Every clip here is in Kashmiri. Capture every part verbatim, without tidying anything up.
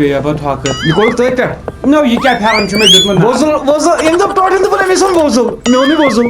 بیٚیہِ ہا پَتہٕ ہۄکھٕ۔ یہِ کوٚرُکھ تٔتھۍ پٮ۪ٹھ؟ نو، یہِ کیٛاہ پھٮ۪رن چھُ مےٚ دیُتمُت؟ وۄزُل، وۄزُل، ییٚمہِ دۄہ ٹوٹھن دوٚپُن أمِس اوٚن وۄزُل، مےٚ اوٚن یہِ وۄزُل۔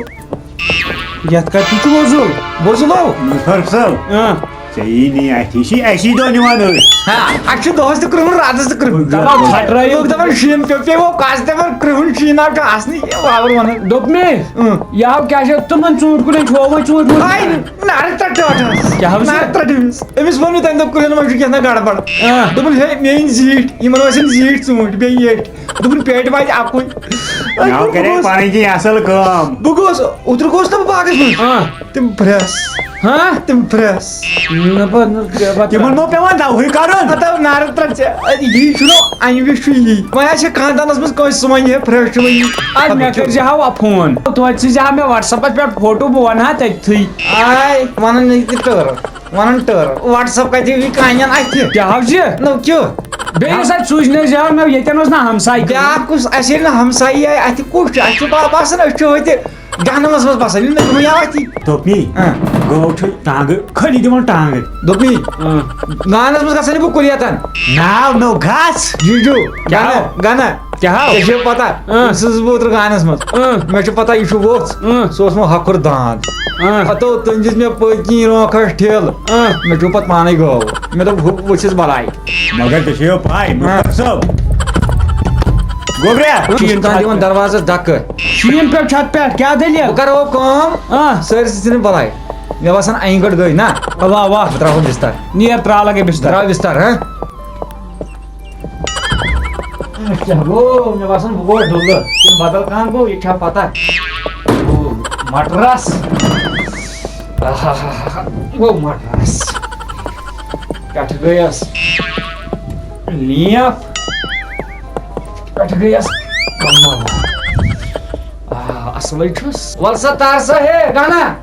یَتھ کَتہِ چھُ وۄزُل؟ وۄزُل ہو؟ مظفر صٲب۔ اۭں۔ ژےٚ یی نہٕ اَتھِ، یہِ چھِ اَسی دۄہ نِوان أسۍ۔ ہا، اَسہِ چھُ دۄہَس تہِ کرٛہُن، راتَس تہِ کرٛہُن۔ دَپان ژھۄٹرٲیِو۔ لُکھ دَپان شیٖن پیوٚو، پیوٚو، کَس دَپان کرٛہُن شیٖن ہا چھُ آسنٕے، یہِ وَوُر وَنان۔ دوٚپ مےٚ، اۭں۔ یہِ ہاو کیٛاہ چھِ تِمَن ژوٗنٛٹھۍ کُلٮ۪ن چھوومَے ژوٗنٛٹھۍ مُلۍ؟ ہاے، نارٕ تَتھ ٹاٹھَس۔ کیٛاہ حظ چھُ؟ نارٕ تَتھ أمِس۔ أمِس ووٚن مےٚ تَمہِ دۄہ کُلٮ۪ن منٛز چھُ کینٛہہ تام گڑبڑ۔ آ۔ دوٚپُن، ہے، میٛٲنۍ زیٖٹھۍ، یِمَن ٲسِن زیٖٹھۍ ژوٗنٛٹھۍ، بیٚیہِ ییٚٹھۍ۔ دوٚپُن، پیٹہِ واتہِ اَکُے۔ مےٚ ہاو کَرے پَنٕنۍ کِنۍ اَصٕل کٲم۔ بہٕ گوس، اوترٕ گوس نہ بہٕ باغَس منٛز۔ آ۔ تِم پھرٛٮ۪س۔ ہاں؟ تِم پھرٛٮ۪س۔ نہ، پَتہٕ، نہ، پَتہٕ تِمَن ما پٮ۪وان دَوہٕے کَرُن؟ پَتہٕ آو نارٕ ترٛٹھ ژےٚ۔ اَدٕ یی چھُنہٕ، اَمہِ وِزِ چھُ یی۔ وۄنۍ آسہِ خانٛدانَس منٛز کٲنٛسہِ سُہ وَنہِ ہے پھرٛٮ۪س چھُ وۄنۍ یی۔ اَدٕ مےٚ کٔرۍ زِ ہاو فون۔ توتہِ سوٗزِ ہا مےٚ WhatsApp-س پٮ۪ٹھ فوٹو، بہٕ وَنہٕ ہا تٔتھی۔ آے، وَنان یہِ تہِ ٹٲر۔ وَنان ٹٲر۔ WhatsApp کَتہِ یہِ کانٮ۪ن اَتھِ؟ کیٛاہ حظ چھِ؟ نو کیٛاہ؟ بیٚیہِ یُس اَتہِ سوٗزنٲوۍ زِ ہا مےٚ، ییٚتٮ۪ن اوس نہ ہمساے۔ بیٛاکھ کُس؟ اَسہِ ییٚلہِ نہٕ ہمسایی آے، اَتہِ کُس چھُ؟ اَسہِ چھُ با-، باسان أسۍ چھِ ہوٚتہِ جہنمس منٛز بسان، ییٚلہِ نہٕ تِمن آو اَتھی۔ دوٚپمی، اۭں۔ گٲو چھِ ٹانٛگہٕ خٲلی دِوان ٹانٛگہٕ۔ دوٚپمی، اۭں۔ گانس منٛز گژھان بہٕ کُلیتن۔ ناو نو گژھ۔ جی جو، کیٛاہ گنا، ہو؟ گنا۔ کیٛاہ ہو؟ ژےٚ چھےٚ پتہ، اۭں۔ أمۍ سٕنٛز بہٕ اوترٕ گانس منٛز۔ اۭں۔ مےٚ چھُ پتہ، یہِ چھُ ووٚژھ۔ اۭں۔ سُہ اوس مےٚ ہۄکھُر داند۔ اۭں۔ ہتو، تٔمۍ دِژ مےٚ پٔتۍ کِنۍ رونٛکھس ٹھیل۔ اۭں۔ مےٚ چھُ پتہٕ پانے گٲو۔ مےٚ دوٚپ، ہُہ وٕچھِس بلاے۔ مگر ژےٚ چھےٚ یہِ پاے، مُختار صٲب۔ گوٚبریا۔ شیٖن چھُ دِوان دروازس دکہٕ۔ شیٖن پٮ۪ٹھ چھُ اَتھ پٮ۪ٹھ، کیٛاہ دٔلیٖل؟ بہٕ کرو کٲم، آ۔ سٲرسٕے ژھٕنن بلاے۔ مےٚ باسان، اَنہِ گٔٹۍ گٔے نا۔ واہ، واہ۔ بہٕ ترٛاوہو بستر۔ نیر، ترٛاو لگے بستر۔ ترٛاو بستر، ہاں؟ اچھا، گوٚو، مےٚ باسان، بہٕ گوٚوس ڈُلہٕ۔ کِنہٕ بدل کانٛہہ گوٚو، یہِ چھا پتہ؟ گوٚو مٹرس۔ آہا، گوٚو مٹرس۔ پٮ۪ٹھٕ گٔیَس لیف۔ پٮ۪ٹھٕ گٔیَس کمل۔ آ، اصلٕے چھُس۔ وَل سا، تار سا، ہے، گانا۔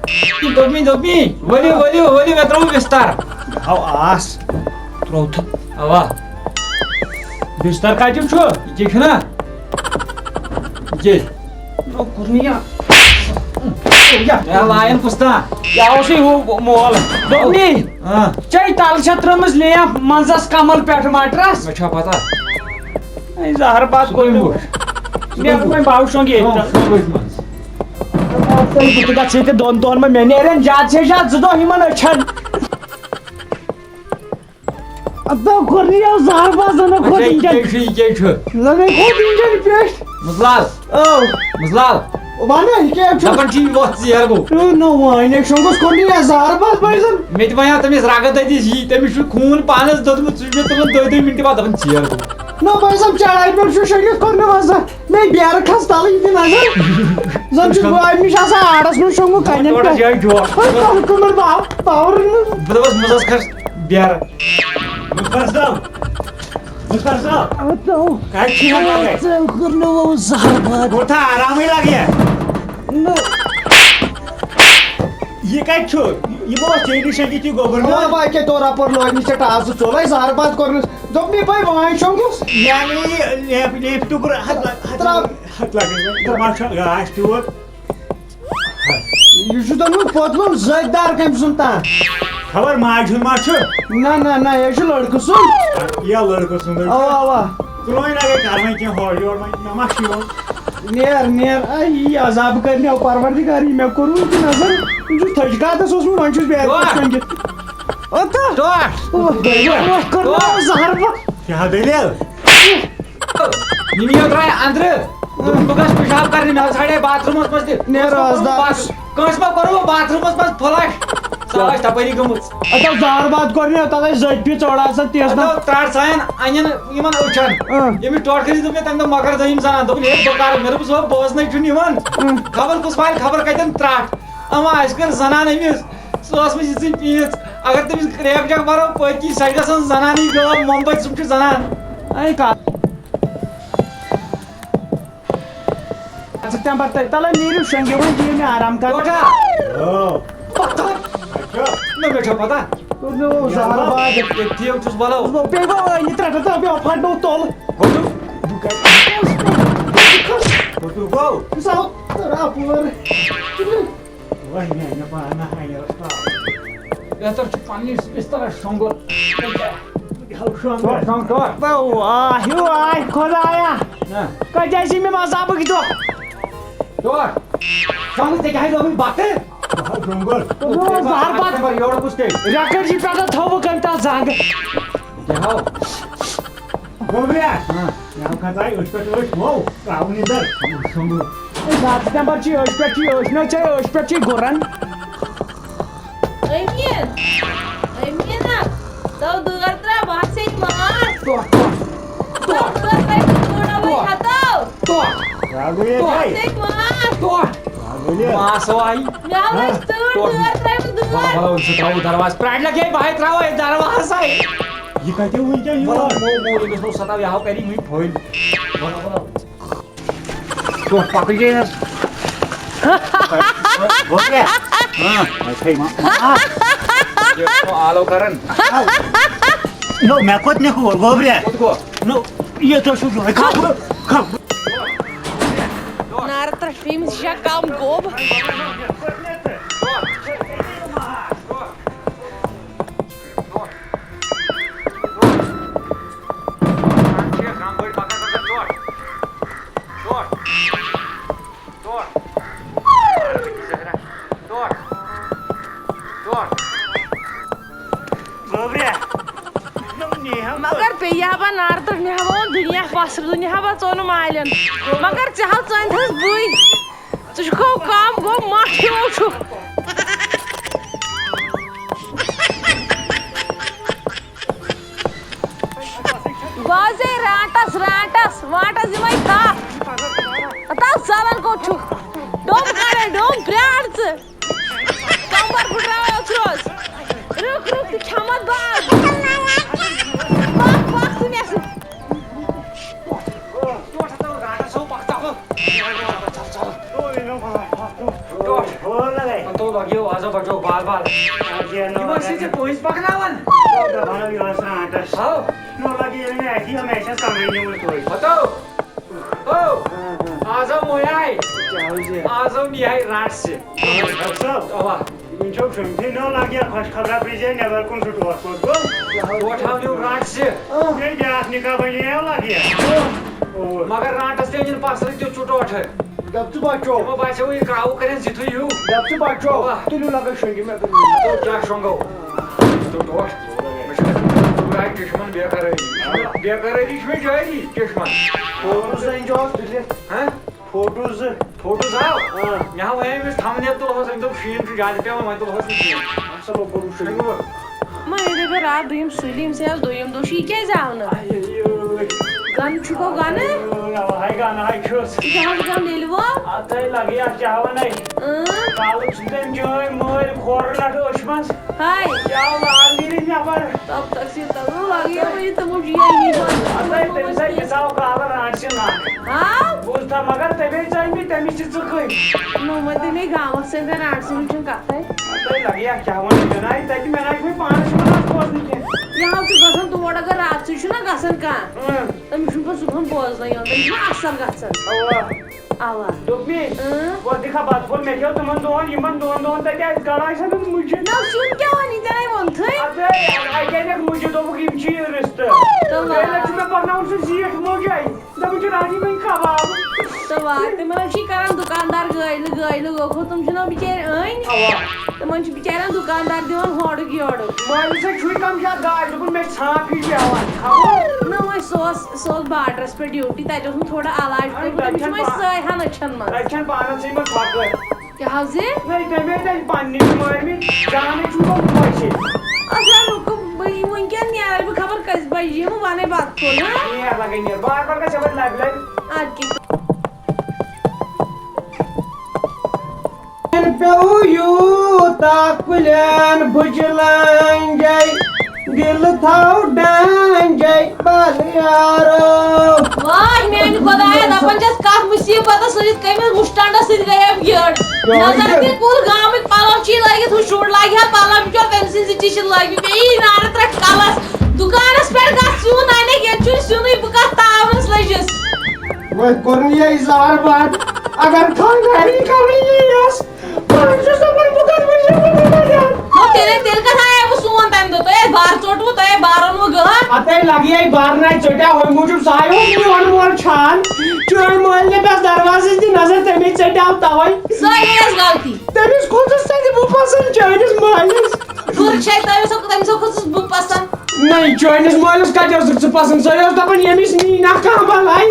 دوٚپمی، دوٚپمی، ؤلِو، ؤلِو، ؤلِو، مےٚ ترٛوو بِستر۔ ہاو آس۔ ترٛوو تہٕ۔ اوا۔ بِستر کَتیُک چھُ؟ یہِ کیٛاہ چھُنہ؟ یہِ کیٛاہ؟ نو، کوٚر نہٕ یہِ۔ یہِ ہا لایَن کُس تام۔ یہِ اوسُے ہُہ مول۔ دوٚپنی، آ۔ چے تَلہٕ چھےٚ ترٛٲومٕژ لیف منٛزَس کمل پٮ۪ٹھ مٹرَس۔ مےٚ چھا پتہ؟ اے، زہر باد سُہ کوٚر کوٚر مےٚ۔ مےٚ کوٚر وۄنۍ باوُشونگ ییٚتہِ۔ شونٛگٕے منٛز۔ بہٕ تہِ گژھٕ ییٚتہِ دۄن دۄہَن منٛز، مےٚ نیرن زیادٕ سے زیادٕ زٕ دۄہ یِمَن أچھَن۔ اَدٕ کوٚر نہٕ یہِ زہر باد، زَنہٕ کھوٚت اچھا، یہِ کیٛاہ اِنجَن۔ چھُ، یہِ کیٛاہ چھُ؟ زَنہٕ کھوٚت اِنجَن پٮ۪ٹھ۔ مُزلال۔ او۔ مُزلال۔ وَنہٕ، یہِ کیٛاہ چھُ؟ دَپان چھِ، یہِ وۄتھ ژیر گوٚو۔ تہٕ نہٕ وۄنۍ، ہے، شۄنٛگُس کوٚر نہٕ یہِ زہر باد بٲے زَن۔ مےٚ تہِ وَنیٛاو تٔمِس رَگہٕ دٔدِس یی، تٔمِس چھُ خوٗن پانَس دوٚدمُت، سُہ چھُ مےٚ تُلان دۄیہِ دۄیہِ مِنٹہِ بعد دَپان ژیر گوٚو۔ نہ بٲے زَن چڑھایہِ پٮ۪ٹھ چھُ شۄنٛگِتھ کوٚر نہٕ وۄنۍ زَن۔ مےٚ بیرٕ کھس تَلہٕ یہِ تہِ نظر۔ زَن چھُس بہٕ اَمہِ نِش آسان آڈَس منٛز شۄنٛگمُت کَنٮ۪ن ٹوٹَس پٮ۪ٹھ۔ یِہوٚے جوک۔ أتھۍ تَلہٕ کُمَر باو، باورٕ نہٕ۔ بہٕ دَپَس مُزَس کھس بیرٕ۔ مُزفر صٲب۔ مُزفر صٲب۔ اَتو۔ کَتہِ چھِ یِوان لَگَے؟ ژےٚ کوٚر نہٕ وۄنۍ زَہر باد۔ کوٗتاہ آرامٕے لَگہِ۔ نہ۔ یہِ کَتہِ چھُ؟ یہِ ما اوس ژےٚ نِش أتی گوٚبُر نہ؟ اَوا، اَکے طور اَپور لوگ نہٕ ژےٚ ٹاس زٕ ژوٚلَے زَہر باد کوٚرنَس۔ دوٚپمَے بَے وۄنۍ شۄنٛگُس۔ یعنی یہِ لیف-، لیفٹُک ہَتھ لَگ-، ہَتھ ترٛاو۔ لَگ-، ہَتھ لَگَے وۄنۍ۔ تَتھ ما چھُ گاش تیوٗت؟ یہِ چھُ دوٚپمُت پوٚتلُن زٔدۍ دار کٔمۍ سُنٛد تام۔ خبر ماجہِ ہُنٛد ما چھُ؟ نہ، نہ، نہ، یہِ چھُ لٔڑکہٕ سُنٛد۔ یا لٔڑکہٕ سُنٛدٕے چھُ۔ اَوا، اَوا۔ ژٕ وۄنۍ لَگَے کَرٕ وۄنۍ کینٛہہ ہورٕ یورٕ، وۄنۍ مےٚ ما چھُ یُن؟ نیر، نیر، اے، یی عذاب کٔرۍ مےٚ پروردگار، یہِ مےٚ کوٚرُن تہِ نظر۔ یہِ چھُ تھٔج کاتَس اوسمُت، وۄنۍ چھُس بیرِ پٮ۪ٹھ ٹوٹھ۔ شۄنٛگِتھ۔ اَتہ۔ ٹوٹھ۔ اوہ، اوہ، کوٚر مےٚ ٹوٹھ۔ زَہر بَ-، کیٛاہ دٔلیٖل؟ مِمی یو درٛاے اَنٛدرٕ۔ دوٚپُن، بہٕ گژھٕ پِشاب کَرنہِ، مےٚ حظ ژھانٛڈے باتھ روٗمَس منٛز تہِ۔ نیر، کٲنٛسہِ ما کوٚروٕ رازدار۔ باتھ-، کٲنٛسہِ ما کوٚروٕ باتھ روٗمَس منٛز فٕلَش؟ سُہ آسہِ تَپٲری گٔمٕژ۔ اَتھ آو زار باد کوٚر مےٚ، تَتھ ٲسۍ زٔدۍ پیٖس ژوٚڑ آسان تیز اَتھ نہ۔ آو ترٛٹھ سایَن اَنٮ۪ن یِمَن أچھَن۔ اۭں۔ ییٚمِس ٹوٹھ کٔرِتھ دوٚپ مےٚ تَمہِ دۄہ مۄکر دوٚیِم زَنان۔ دوٚپُن، ہے، بہٕ کَرٕ۔ مےٚ دوٚپُس، ہو، بوزنَے چھُنہٕ یِوان۔ اۭں۔ خبر کُس والہِ، خبر کَتٮ۪ن ترٛٹھ۔ اَما اَسہِ کٔر زَنان أمِس۔ سۄ ٲس مےٚ یِژٕے پیٖژ۔ اگر تٔمِس کرٛیک جاک بَرو، پٔتۍ کِنۍ سۄ چھِ گژھان زَنانٕے غٲب، ممبئی سُم چھُ زَنان۔ اَے کا-، اچھا، تَمہِ پَتہٕ تَلے نیٖرِو شۄنٛگِو وۄنۍ، دِیِو مےٚ آرام کَرُن۔ کوٹھا۔ آ۔ پَتھر۔ اچھا۔ نہ، مےٚ چھا پَتہ۔ نو، زہر باد۔ ییٚتہِ تھِیو چھُس بَلو۔ نو، پیٚیہِ گوٚو، یہِ ترٛٹھ تہٕ بیٚیہِ پھَٹنو تَل۔ گوٚو؟ بہٕ کَتہِ؟ کوٚت گوٚو؟ ساو ترٛاپور۔ وۄنۍ مےٚ، مےٚ پانہٕ ہاے رَس تاو۔ بہتر چھُ پننِس بسترس شۄنٛگُن۔ ٹوٹھ، ٹوٹھ، ٹوٹھ۔ واہ، ہیو، آے خۄدایا۔ نہ۔ کتہِ آسہِ مےٚ مذہبٕکۍ دۄہ؟ ٹوٹھ۔ شۄنٛگُن ژےٚ کیٛاہ ہے لوگُے بتہٕ؟ بہٕ حظ شۄنٛگُل۔ بہٕ اوسُس زہر بتہٕ۔ یورٕ کُس تیٚلہِ؟ رٮ۪کٕڈ چھِ پٮ۪ٹھٕ تھوٚوُکھ أمۍ تَتھ زنٛگہٕ۔ کیٛاہ ہو؟ گوٚبریا۔ ہاں۔ مےٚ ہو کھژاے أچھ پٮ۪ٹھ أچھ، ہو، ترٛاوُن یہِ در۔ شۄنٛگُل۔ ہے، زیادٕ تَمہِ پتہٕ چھِ أچھ پٮ۪ٹھ چھِ أچھ، نہ چھے أچھ پٮ۪ٹھ چھِ گُرن۔ أمیٖن، أمیٖنا، تو دٲر ترٛاو، بہٕ ہسا یہِ ماس۔ ٹوٹھ، ٹوٹھ، تو ٹوٹھ، دٲر ترٛاو، بہٕ تھوڑا وۄنۍ ٹوٹھ، ہتو۔ ٹوٹھ، ٹوٹھ، بہٕ ہسا یہِ ماس۔ ٹوٹھ۔ ماس وایہِ۔ مےٚ ہا لٔج تۭر، ہاں۔ دٲر ترٛاو، بہٕ دٲر۔ وَلہٕ، وَلہٕ، أمِس سۭتۍ ترٛاوو دروازٕ۔ پرٛاٹہِ لَگے، بہٕ ہاے ترٛاوو ییٚتہِ دروازَے۔ یہِ کَتہِ وٕنکٮ۪ن یور؟ وَلہٕ، مو، مو، أمِس نہٕ سَتاو، یہِ ہاو کَرِ وٕنہِ پھٔلۍ۔ وَلہٕ، وَلہٕ۔ ژوٚٹ پکٕج گٔے حظ۔ گوٚو کیٛاہ؟ ہاں۔ اَتھے ما-، ما-، یہِ چھُ آلو کران۔ نو، مےٚ کوٚت نِکھ ہُہ گوٚبریا؟ کوٚت گوٚو؟ نو، یہِ تۄہہِ چھُو یِہوٚے خبرٕ، خبرٕ۔ نارٕ ترٛٹھ ییٚمِس یہِ چھا کم گوٚب؟ گوٚبریا، نو نیہم۔ مگر پیٚیہِ ہا بہٕ نارٕ تہٕ مےٚ ہا ووٚن دُنیا پسرٕ دُنیا ہا بہٕ ژوٚن مالٮ۪ن۔ مگر ژےٚ ہا ژٲنۍ تھَس بٕے۔ ژٕ چھُکھ کم گوٚو مٹھ ہیوٗ چھُکھ۔ بازے رانٹس رانٹس وانٹس دِمے تھپھ۔ ہتاو ژلان کوٚت چھُکھ؟ ڈوٚم کڑے ڈوٚم پرٛار ژٕ۔ کمبر پھٕٹراو اوترٕ اوس۔ رُک، رُک، ژٕ کھٮ۪متھ باز۔ پکھ، پکھ ژٕ مےٚ سۭتۍ۔ یِمن سۭتۍ چھِ پٔنٛزۍ پکناوان۔ ہاو۔ ہتو۔ آز آو مویاے۔ کیٛاہ حظ یہِ؟ آز آو نیاے رٹ سہِ۔ ڈاکٹر صٲب، اوا۔ وٕنۍ چھو شۄنٛگتھٕے نٔو لگہِ یا خۄش خبرا پرٛزے نٮ۪بر کُن سُہ ٹوٹھ کوٚت گوٚو؟ ٹوٹھ آو نیوٗ رٹ سہِ۔ بیٚیہِ بیٛاکھ نکاح بنے یا لگہِ یا؟ اوے۔ مگر رانٹس تہِ أنِن پسرٕ تیُتھ چھُ ٹوٹھٕ۔ دپ ژٕ بچو۔ تِمو باسیو یہِ کاوٕ کٔرِتھ زِتھُے ہیوٗ۔ دپ ژٕ بچو۔ اوا۔ تُلِو لگے شۄنٛگہِ مےٚ تُلِو۔ تو کیٛاہ شۄنٛگو؟ تو ٹوٹھ۔ مےٚ چھُ پوٗرٕ آے چشمن بے قرٲری۔ بے قرٲری چھِ مےٚ جٲری چشمن۔ فوٹو سا أنۍ زیوس تُلِتھ۔ ہہ؟ فوٹو زٕ۔ فوٹو زٕ ہاو؟ آ۔ مےٚ ہا وَنے أمِس تھمنیل تُلہوس، أمۍ دوٚپ شیٖن چھُ زیادٕ پٮ۪وان، وۄنۍ تُلہوس نہٕ کینٛہہ۔ اَصٕل اوٚبُر وٕچھُن۔ شۄنٛگوُ۔ مےٚ دَپے راتھ دوٚیِم سُلہِ، أمۍ سٕے آسہٕ دوٚیِم دۄہ چھُ، یہِ کیٛازِ آو نہٕ؟ آیے یٲے۔ گَنہٕ چھُکو گَنہٕ؟ اَوٕ ہاے گَنہٕ ہاے چھُس۔ یہِ کیٛاہ حظ گَنہٕ ییٚلہِ وۄنۍ؟ اَتھَے لَگے اَتھ کیٛاہ وَنَے؟ اۭں۔ کالہٕ چھِ تٔمۍ چٲنۍ مٲرۍ کھورٕ نَٹہٕ أچھ منٛز۔ ہاے۔ یہِ آو لال گیٖرِتھ نٮ۪بر۔ تَب تَس یہِ تَس لَگے وۄنۍ تِمو چھُ یہِ أمی بَنٛد۔ اَدٕ تٔمِس ہَے دِژاو کالہٕ رانٛٹسہِ نَکھ۔ ہاو؟ بوٗزتھا، مگر تٔمۍ ژٲنۍ مےٚ تٔمِس تہِ ژٕکٕے۔ نوٚمَے تٔمۍ گامَس سۭتۍ گٔے رانٛٹسہِ، وٕچھُن کَتھَے۔ تَتہِ لَگہِ ہا کیٛاہ وَنان جِناب، تَتہِ مےٚ نہ چھُ مےٚ پانَس چھُ وَنان بوزنہٕ کینٛہہ۔ یہِ حظ چھُ گژھان تور، اگر راتسٕے چھُنہ گژھان کانٛہہ، اۭں۔ تٔمِس چھُنہٕ پَتہٕ صُبحَن بوزنَے یِوان، تٔمِس چھُنہ اَثر گژھان۔ اَوا۔ اَوا۔ دوٚپمے، اۭں۔ گۄڈٕ دِکھا بَتہٕ پھوٚل، مےٚ کھیوٚو تِمَن دۄہَن، یِمَن دۄن دۄہَن تَتہِ آسہِ گَڑا آسہِ ہا نہٕ مُجہِ۔ نہ، سیُن کیٛاہ وَنہِ، ژےٚ نَے ووٚنتھٕے۔ اَدٕ اَکہِ اَکہِ لَٹہِ مُجہِ دوٚپُکھ، یِم چھِ یہِ رِستہٕ۔ تہٕ بیٚیہِ لَٹہِ چھُ مےٚ پَکناوُن سُہ زیٖٹھ مُجے۔ دَپان چھِ راجی وۄنۍ کَباب۔ تہٕ وا، تِمَن حظ چھِ کَران دُکاندار گٲلۍ گٲلۍ لُکو، تِم چھِنہ بِچٲرۍ أنۍ۔ اَوا۔ تِمَن چھِ بِچارٮ۪ن دُکاندار دِوان ہورُک یورُک۔ مٲلِس حظ چھُے کَم زیادٕ گاش، دوٚپُن مےٚ چھِ ژھانٛپھ ہِش پٮ۪وان۔ خبر؟ نہ، وۄنۍ سُہ اوس، سُہ اوس بارڈرَس پٮ۪ٹھ ڈیوٹی، تَتہِ اوس نہٕ تھوڑا علاج کوٚرمُت، تَتہِ تٔمِس چھِ چھَنہٕ وۄنۍ پا-، سٲے ہَن أچھَن منٛز۔ تَتہِ چھَنہٕ پانَسٕے منٛز فرقٕے۔ کیٛاہ حظ یہِ؟ نہ، تَمے تَتہِ پنٛنہِ چھِ مٲرمٕتۍ، جانٕے چھُنہٕ گوٚمُت وۄنۍ۔ اَدٕ ہا، رُکہٕ، بہٕ یِمہٕ وٕنکٮ۪ن، نیرٕ بہٕ خبر کٔژِ بجہِ یِمہٕ، وَنَے بَتہٕ کھیوٚن، ہا؟ نیر لَگَے نیر، بار بار گژھِ یَپٲرۍ لَبہِ لَبہِ۔ اَدٕ کیٛاہ۔ پیوٚو یوٗتاہ کُلٮ۪ن بُجہِ لنجے، دِل تھاو ڈنجے بل یارو۔ واے میانہِ خۄدایا، دپان چھَس کتھ مُصیبتس سۭتۍ کٔمِس مُشٹنڈس سۭتۍ گٔیَم یٔڈ۔ نظر تہِ کُل گامٕکۍ پلو چھی لٲگِتھ، ہُہ شُر لاگہِ ہا پلو بِچور، تٔمۍ سٕنٛزِ چِشہِ لٲگِتھ مےٚ یی نارٕ ترٛٹھ کلس۔ دُکانس پٮ۪ٹھ گژھ سیُن انکھ، ییٚتہِ چھُنہٕ سیُنٕے، بہٕ کتھ تاونس لٔجِس۔ وۄنۍ کوٚر نہٕ یہِ اظہار باد، اگر خانٛداری کرٕنۍ یی یَس، بہٕ حظ چھُس دَپان، بہٕ کَتھ وٕچھِ، بہٕ کَتھ وَنہٕ؟ نو، تیٚلہِ، تیٚلہِ کَتھ آیے وۄنۍ سون تَمہِ دۄہ؟ تۄہہِ آسہِ بار ژوٚٹمُت، تۄہہِ آسہِ بار اوٚنمُت گٔہہ۔ اتے لگی آئی بارنا چٹیا ہوئی موجود سایو میون مول چھان۔ چون مول نے بس دروازے دی نظر تمی چٹیا ہوتا ہوئی۔ ساری حظ غلطی۔ تٔمِس کھوٚتُس تَتہِ بہٕ پَسنٛد چٲنِس مٲلِس۔ بُرٕ چھے تٔمِس، تٔمِس کھوٚتُس بہٕ پَسنٛد۔ نَے، چٲنِس مٲلِس کَتہِ ٲسٕکھ ژٕ پَسنٛد؟ سۄ ٲس دَپان، ییٚمِس نی نہ کانٛہہ بَلاے۔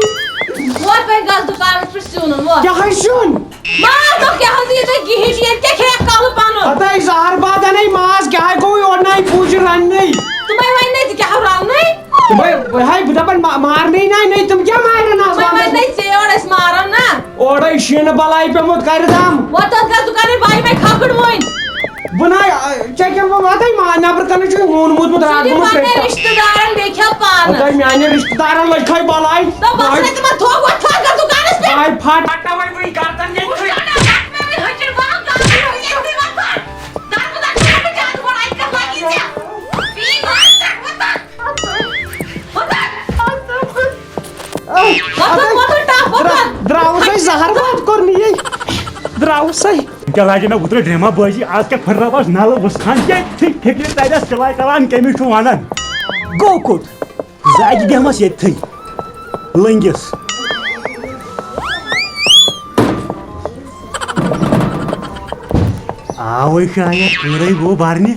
وۄتھ وۄنۍ گژھ دُکانَس پٮ۪ٹھ سیُن اَن، وۄتھ۔ کیٛاہ ہے سیُن؟ ماز دۄہ کیٛاہ حظ ییٖژاہ گِہِج ییٚتہِ کیٛاہ کھیٚکھ کَلہٕ پَنُن؟ ہَتَے زَہر باد اَنے ماز، کیٛاہ ہے گوٚو یورٕ نَے پوٗجہِ رَننَے؟ تِمَے وَنہِ نَے ژٕ کیٛاہ ہو رَننَے؟ تِمَے، ہَے بہٕ دَپان ما-، مارنَے نَے، نَے تِم کیٛاہ مارَن آز تِمَے وَنہِ وَننَے ژےٚ یورٕ أسۍ مارو نہ۔ اورے شیٖنہٕ بلاے پیوٚمُت کرِ دم۔ وۄتھ تَتھ گژھ دُکانَے، بہٕ اَنہٕ مےٚ کھکھٕڑ وۄنۍ۔ بہٕ نَے، ژےٚ کیٛاہ بہٕ وَتَے ما-، نٮ۪برٕ کَنہِ چھُے ہوٗن موٗدمُت، راتھ ژٕ دِ گوٚمُت پَنٕنٮ۪ن پٮ۪ٹھ۔ رِشتہٕ دارَن بیٚیہِ کھٮ۪و پانَس۔ وۄتھَے میٛانٮ۪ن رِشتہٕ دارَن لٔگۍ تھَے بلاے۔ تہٕ بَس وۄنۍ۔ رَٹہِ تِمَن تھوٚو، وۄتھ تَتھ گژھ دُکانَس پٮ۪ٹھ۔ وۄتھَے پھٹ۔ پَکناوَے وٕنۍ گَردَن ییٚتہِ تھٕے۔ وۄتھ تَتھ گژھ، مےٚ وٕنۍ ۂٹِر بَہَل گژھ، ییٚتہِ تھٕے وۄتھ تَتھ۔ دَربہٕ دَربہٕ کَرٕ بہٕ زیادٕ گۄڈٕ، اَتہِ کَتھ لَگہِ ژےٚ؟ یی وۄتھ تَتھ، وۄتھ تَتھ۔ وۄتھ تَتھ۔ وۄتھ تَتھ، وۄتھ تَتھ، ٹَپھ، وۄتھ تَتھ۔ درا-، درٛاوُس ہے زہر باد کوٚر مےٚ یے۔ درٛاوُس ہے۔ کیٛاہ لاجہِ مےٚ وُترٕ ڈرٛیما بٲزی، آز کیٛاہ پھٕٹراوس نلہٕ وُسخان کیٛاہ؟ ٹھیک ٹھیک ییٚلہِ تَتٮ۪س چِلے کَران کٔمِس چھُ وَنان؟ گوٚو کوٚت؟ زاجہِ بیٚہمَس ییٚتہِ تھٕے لٔنٛگِس۔ آوٕے شاید، پوٗرَے گوٚو بَرنہِ۔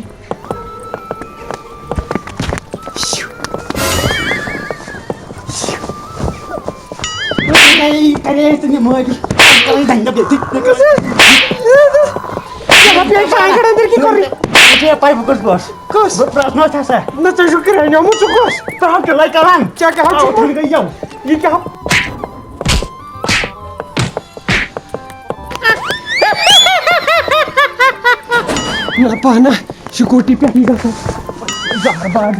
مےٚ پیٚیہِ ٹانٛگَن أنٛدٕرۍ کِنۍ کوٚرُے۔ ژےٚ چھےٚ پَے بہٕ کُس بوس؟ کُس؟ بہٕ پرٛژھناوتھ ہسا۔ نہ، ژےٚ چھُکھ کرٛہنیومُت، ژٕ کُس؟ ژٕ ہاو چِلَے کَران۔ ژےٚ کیٛاہ ہاو آ، چِلَے؟ اوٚتھُن گٔے یَو۔ یہِ کیٛاہ ہاو؟ نہ پانہ سکوٗٹی پٮ۪ٹھ یی گژھان زہر باد۔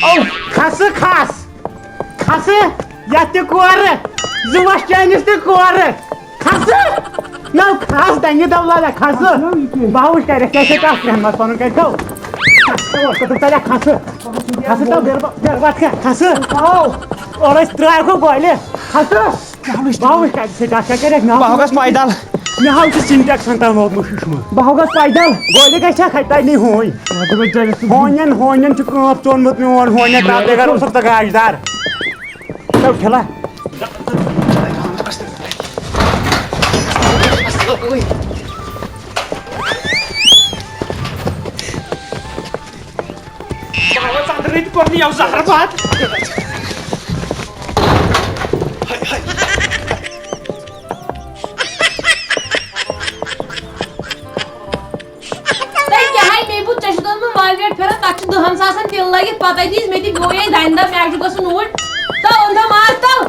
او، کھسہٕ کھس۔ کھسہٕ، یتھ تہِ کورٕ، زٕ وَش چٲنِس تہِ کورٕ۔ کھسہٕ۔ نو کھس، دنگہِ دو لالا، کھسہٕ۔ بہٕ ہا وٕچھ کَرٮ۪کھ، کیٛاہ چھےٚ کَتھ کرٛہنہِ منٛز پَنُن کَتہِ تھاو؟ کھسہٕ، اوس تہٕ تَلیا کھسہٕ۔ کھسہٕ تو بیر با-، بیر بَتھ کھےٚ، کھسہٕ۔ اورٕ أسۍ ترٛاوکھ گۄلہِ۔ کھسہٕ۔ بہٕ ہا وٕچھ کَتہِ چھےٚ کَتھ، کیٛاہ کَرٮ۪کھ؟ مےٚ ہا بہٕ ہا گژھٕ پیدل۔ مےٚ ہا چھُ سِنٹیکسَن تام لوگمُت شِشمہٕ۔ بہٕ ہا گژھٕ پیدل۔ گۄلہِ گژھِ ہا کھَتہِ تَتہِ نٕے ہوٗنۍ۔ ہونٮ۪ن، ہونٮ۪ن چھُ کٲنٛپ ژوٚنمُت میون، ہونٮ۪ن تَتھ بغٲر اوسُکھ ژٕ گاش دار۔ تو کھلا۔ بابا، ژندرٕے تہِ کوٚر نہٕ یَوٕ زہر باد۔ تۄہہِ کیٛاہ ہے مےٚ بوٗز، ژےٚ چھُتھ اوٚنمُت مالویٹ پھِرَن، تَتھ چھُ دَہَن ساسَن تِلہٕ لٲگِتھ، پَتَے دِژ مےٚ تہِ گوٚو یے دَنہِ دَب، مےٚ چھُ گژھُن اوٗرۍ۔ تہٕ اوٚن دَب ماز تَل۔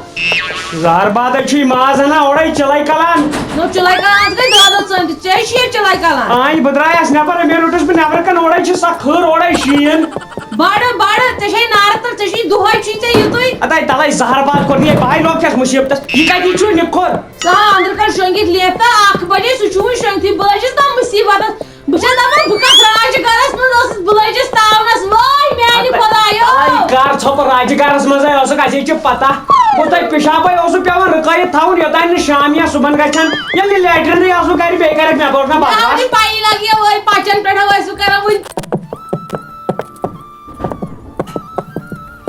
زہر بادَے چھُے ماز اَنان اورَے چِلَے کَلان۔ نو چِلَے کَلان، ژٕ گٔے دۄدَس ژٲنٛدِتھ، ژےٚ چھُے یہِ چِلَے کَلان۔ آے بہٕ درٛایَس نٮ۪بَر، مےٚ روٚٹُس بہٕ نٮ۪برٕ کَنہِ اورَے چھِ سۄ کھٔر، اورَے شیٖن۔ بَڑٕ، بَڑٕ، ژےٚ چھے نارٕ تَل، ژےٚ چھُے دۄہَے چھُے ژےٚ یُتُے۔ اَدَے تَلَے زہر باد کوٚر مےٚ، بہٕ ہاے لوٚگ چھَس مُصیٖبتَس، یہِ کَتہِ چھُ نِکھُر؟ سا أنٛدرٕ کَر شۄنٛگِتھ لیکھ تہٕ اَکھ بَجے سُہ چھُ وٕنہِ شۄنٛگتھٕے، بہٕ حظ چھَس دَپان مُصیٖبتَس۔ بہٕ چھَس دَپان، بہٕ کَتھ راجہِ گَرَس منٛز ٲسٕس، بہٕ لٔجِس تاونَس، وٲے میٛانہِ خۄدایو! اَے، کَر ژھۄپہٕ راجہِ گَرَس منٛزَے ٲسٕکھ، اَسے چھِ پَتہ۔ بہٕ تۄہہِ پِشابَے اوسُس پٮ۪وان رُکٲیِتھ تھاوُن، یوٚتام نہٕ شام یا صُبحَن گژھن۔ ییٚلہِ یہِ لیٹرِنٕے ٲسٕس گَرِ، بیٚیہِ کَرَکھ مےٚ بوٚڑ نہ مےٚ آو بکواس۔ نہٕ پَیی لَگہِ یہِ وٲے پَچَن پٮ۪ٹھ ٲسِو کَران وٕنہِ۔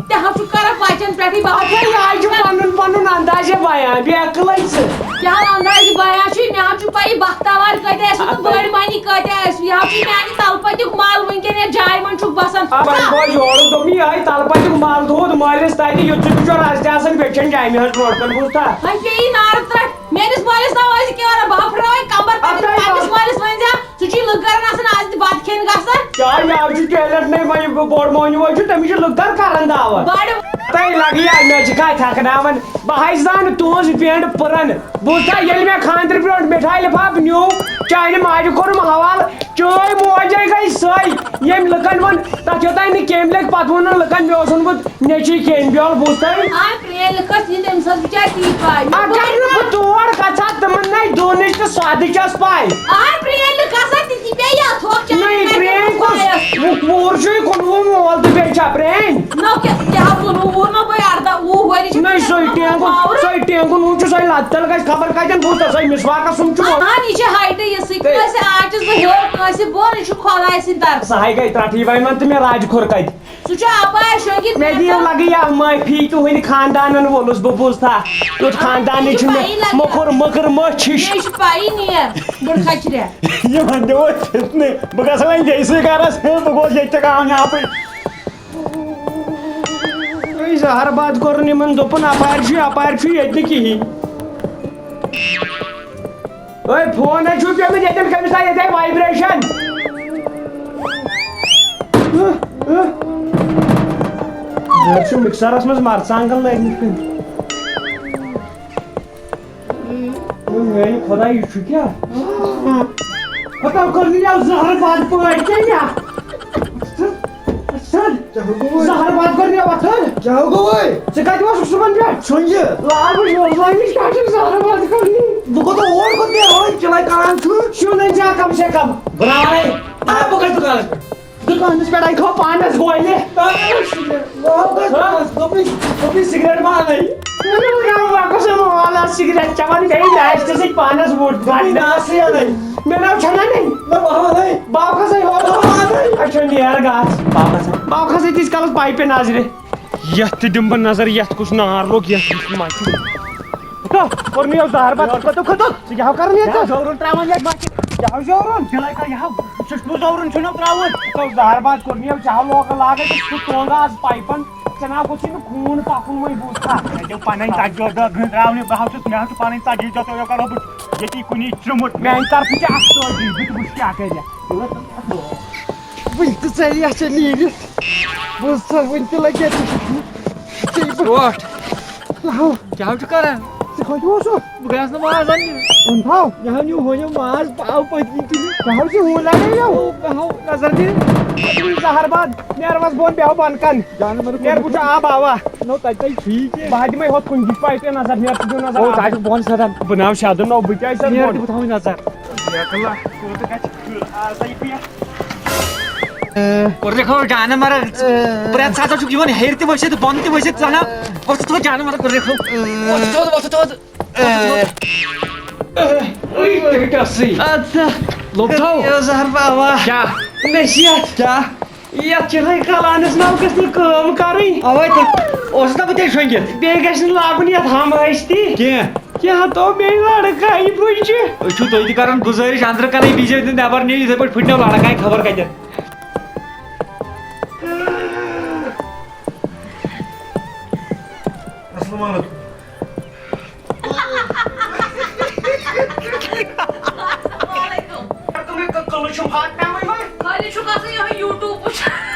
تہِ حظ چھُ کران پچن پٮ۪ٹھٕے بہٕ حظ اچھا، یہِ حظ چھُ پنُن پنُن اندازِ بیان، بے عقلٕے ژٕ۔ کیٛاہ اندازِ بیان چھُ؟ مےٚ حظ چھُ پَیی بختاوار کۭتیٛاہ ٲسۍ، تہٕ بٔڑۍ مٔہنی کۭتیٛاہ ٲسۍ۔ یہِ حظ چھُ میٛانہِ تلہٕ پٔتیُک مل وٕنکٮ۪ن یَتھ جایہِ منٛز چھُکھ بَسان۔ آ، وۄنۍ گوٚو یورُک دوٚپمُت یِہوٚے تلہٕ پٔتیُک مل دود مٲلِس تَتہِ، یُتھ ژٕ بِچور اَسہِ تہِ آسان بیٚیہِ چھَنہٕ جایہِ مےٚ حظ برونٛٹھ کَنہِ بوٗزتھا؟ وۄنۍ پیٚیہِ نارٕ ترٛٹھ۔ میٛٲنِس مٲلِس نہ ٲسۍ کیٚنٛہہ وَنان، بہٕ ہا پھٕراوَے کَمبَر اَدٕ پَنٕنِس تۄہہِ پنٛنِس مٲلِس ؤنۍ زِ ژٕ چھُے لُکھ گَرَن آسان آز تہِ بَتہٕ کھیٚنۍ گژھان۔ کیٛاہ یہِ حظ چھُ ٹیلنٹ نَے وۄنۍ بہٕ بوٚڑ مۄہنیوٗ حظ چھُ، تٔمِس چھِ لُکھ گَرٕ کَران دعوت۔ بَڑٕ تۄہہِ لَگہِ یہِ اَمہِ مَنٛز چھِ کَتھِ ہٮ۪کناوان۔ بہٕ حظ زانہٕ تُہٕنٛز پینٛڈ پٕرَن۔ بوٗزتھا، ییٚلہِ مےٚ خانٛدرٕ برونٛٹھ مِٹھایہِ لِفاف نیوٗ، چانہِ ماجہِ کوٚرُم حوالہٕ، چٲنۍ موجے گٔے سۄے، ییٚمۍ لُکَن ووٚن، تَتھ یوٚتام نہٕ کیٚمۍ لٔگۍ، پَتہٕ ووٚنُن لُکَن، مےٚ اوسُن بہٕ نیٚچی کیٚمۍ بیول، بوٗزتھا؟ آ، پرٛٲنۍ لُکھ ٲسۍ یہِ تٔمِس ٲس بِچارِ تی پَے۔ اگر نہٕ بہٕ تور گژھٕ ہا، تِمَن نَے دونٕچ تہٕ سۄدٕچ ٲس پَے۔ آ، پرٛٲنۍ لُکھ آسان تِتھی بیٚیہِ یَتھ ہوکھ چاے نَے، کَتہِ پرٛٲنۍ اوس کُس؟ پَے ٲس؟ وُ-، وُر چھُے کُنوُہ مول تہٕ بیٚیہِ چھا پرٛٲنۍ؟ نہ، کیٛاہ، کیٛاہ ووٚنوٕ؟ ووٚن نہ بہٕ اَرداہ وُہ ؤری چھِ نہ، مےٚ سۄے گژھان ٹینٛگُن، پاورٕ۔ سۄے ٹینٛگُن ہُہ چھُ سۄے لَتہٕ تَل گژھِ خبر کَتٮ۪ن بوٗزتھا سۄے مِسواکَس سُم چھُ ووٚنمُت۔ اَہَن، یہِ چھِ ہایٹٕے یِژھٕے، تہٕ کٲنٛسہِ آنٛچہِ زٕ ہیوٚر، کٲنٛسہِ بۄن، یہِ چھُ خۄداے سٕنٛدِ طرفہٕ۔ سۄ ہاے گٔے ترٛٹھٕے، وۄنۍ وَن تہٕ مےٚ راجہِ کھوٚر کَتہِ؟ سُہ چھُ اَپارِ شۄنٛگِتھ مےٚ دِیِو مےٚ۔ لَگہٕ یا معٲفی، تُہٕنٛدِ خاندانَن ووٚنُس بہٕ بوٗزتھا، یُتھ خاندانٕے مےٚ چھُ چھِ مےٚ پَیی لَگان۔ موٚکُر مٔکٕر مٔچھ ہِش۔ مےٚ چھِ پَیی نیر، بٔڑ کھچرے۔ یِمَن دِمو فِتنہٕ، بہٕ گژھٕ وۄنۍ بیٚیہِ سۭتۍ گَرَس، بہٕ گوس ییٚتہِ تہِ کانٛہہ نیٛاپٕے۔ أے زہر باد کوٚرُن یِمن، دوٚپُن اپارِ چھُ، اپارِ چھُ ییٚتہِ نہٕ کِہیٖنۍ۔ أے فون ہے چھُ پیوٚمُت ییٚتٮ۪ن کٔمِس تام، ییٚتہِ آیہِ vibration۔ أہ، أہ۔ أمۍ چھُ مِکسرَس منٛز مرژٕوانٛگن لٲگمٕتۍ کُنہِ۔ میٛانہِ خۄدایہِ، یہِ چھُ کیٛاہ؟ پَتہٕ کوٚر نہٕ یَتھ زہر باد پٲٹھۍ کیٛاہ یہِ؟ اَصٕل۔ کیٛاہ گوٚوُے؟ زہر باد کوٚر مےٚ وۄتھُن۔ کیٛاہ گوٚوُے؟ ژٕ کَتہِ اوسُکھ صُبحن پٮ۪ٹھ؟ شۄنٛگہِ۔ لال بہٕ چھُس وۄنۍ نِش کیٛاہ چھُکھ زہر باد کوٚرمُت؟ بہٕ کوٚت اور کوٚت نیرٕ وۄنۍ؟ چِلَے کَران چھُ۔ شۄنٛگہِ چھا کم سے کم؟ برٛاے۔ آ، بہٕ گژھٕ دُکانَس پٮ۪ٹھ۔ دُکانَس پٮ۪ٹھ آیہِ تھوٚو پانَس گولہِ۔ تَوَے اوس یہِ۔ بہٕ ہاو گژھٕ ہا؟ دُکانَس۔ دوٚپُے، دوٚپُے سِگریٹ ما اَنَے؟ مےٚ نہ وُنہِ آو واپَس یِم والا سِگریٹ چٮ۪وان، بیٚیہِ داجہِ تہِ سۭتۍ پانَس وُٹھ دوٚپُے گَنٛڈ۔ نہ سا اَنَے۔ مےٚ نہ چھَنہ نہ۔ نہ بہٕ ہاو اَنَے۔ بہٕ ہاو کھسَے ہورٕ۔ بہٕ ہاو اَنَے۔ اچھا نیر گژھ۔ بہٕ ہاو کھسَے۔ بہٕ ہاو کھسَے تیٖتِس کالَس پایپہِ نظرِ۔ یَتھ تہِ دِمہٕ بہٕ نظر، یَتھ کُس نار لوٚگ، یَتھ کُس مَچہِ۔ ہَتو، کوٚر مےٚ یَتھ زہر بَتہٕ، ہَتو کھَتو۔ ژٕ کیٛاہ ہاو کَران یَتھ؟ یَتھ زورُن ترٛاوان یَتھ مَچہِ۔ کیٛاہ ہاو زورُن؟ چلے کَر یہِ ہاو، سُہ چھُ نہٕ زورُن، چھُنہٕ ترٛاوُن۔ ہَتو زہر بَتہٕ کوٚر مےٚ یَتھ، چاہو لوکَل لاگَے تہٕ سُہ ژوٚنٛگ آز پایپَن۔ ژےٚ نا گوٚژھُے نہٕ خوٗن پَکُن وۄنۍ بوٗزتھا۔ مےٚ دیُت پَنٕنۍ ژَتجی دۄہ گٔنٛڈراونہِ، بہٕ ہاو چھُس، مےٚ ہاو چھُ پَنٕنۍ ژَتجی دۄہ تہٕ یہِ کَرو بہٕ ییٚتی کُنی ژٕمُت۔ میٛانہِ طرفہٕ چھِ اَکھ سٲزی، بہٕ تہِ وٕچھٕ کیٛاہ کَرِ۔ وٕنہِ تہِ ژَلہِ اَسہِ نیٖرِتھ۔ بوٗزتھا، وٕنہِ تہِ لَگہِ اَتہِ۔ ژےٚ یہِ بہٕ وۄٹھ۔ آہو۔ کیٛاہ چھُ کران؟ ژٕ کَتہِ اوسُکھ؟ بہٕ گٔیَس نہٕ ماز اَننہِ۔ اوٚن تھاو۔ مےٚ ہا نیوٗ ہُہ نیوٗ ماز، پاو پٔتۍ کِنۍ تُلِتھ۔ کیٛاہ حظ چھِ ہُہ لَڑٲے یَو؟ او، مےٚ ہاو نظر دِنۍ۔ ژٕ تُل زہر باد، نیر وَس بۄن، بیٚہو بۄن کَن۔ جانہٕ مَرٕ نیر، بہٕ چھُس آب آوا۔ نو، تَتہِ تَتہِ ٹھیٖک چھِ۔ بہٕ ہا دِمَے ہُتھ کُن، دِتھ پایپہِ نظر، نیر ژٕ دِیِو نظر او، آب۔ تَتہِ چھُ بۄن سَدان۔ بہٕ ناو شادُن نو، بہٕ کیٛازِ سَدٕ نیر بۄن؟ تہِ بہٕ تھاوٕے نظر۔ بیکلا، کوٗتاہ گژھِ کھُر آز اَتہِ پٮ۪ٹھ؟ کوٚر ژےٚ کھو جانہٕ مرگ؟ پرٛٮ۪تھ ساتہٕ چھُکھ یِوان ہیٚرِ تہِ ؤسِتھ، بۄنہٕ تہِ ؤسِتھ، ژٕ ہنا؟ وۄتھ تھوٚد جانہٕ مرگ کوٚر ژےٚ کھو۔ وۄتھ تھوٚد، وۄتھ تھوٚد۔ أے، أے، أے، أے، أے۔ لوٚگ تھو۔ یہِ زہر بابا۔ کیٛاہ؟ نصیحت۔ کیٛاہ؟ یَتھ چھِ ہَے کلانَس نَلکَس نہٕ کٲم کَرٕنۍ۔ اَوَے تہٕ اوسُس نا بہٕ تیٚلہِ شۄنٛگِتھ۔ بیٚیہِ گژھِ نہٕ لاگُن یَتھ ہَم ٲسۍ تہِ۔ کینٛہہ۔ کیٛاہ تو بیٚیہِ لڑکہٕ اَمہِ بُجہِ؟ أسۍ چھِو تُہۍ تہِ کران گُزٲرِش، اندرٕ کنٕے بِہزیو نہٕ، نٮ۪بر نیٖرِو یِتھَے پٲٹھۍ، پھٕٹنو لڑکہٕ اَتہِ خبر کَتٮ۪ن۔ السلام علیکم۔ وعلیکم۔ تُہۍ کٔلہٕ چھِو پھاٹناوٕنۍ وۄنۍ؟ خٲلی چھُکھ آسان یِہوٚے YouTube وٕچھان۔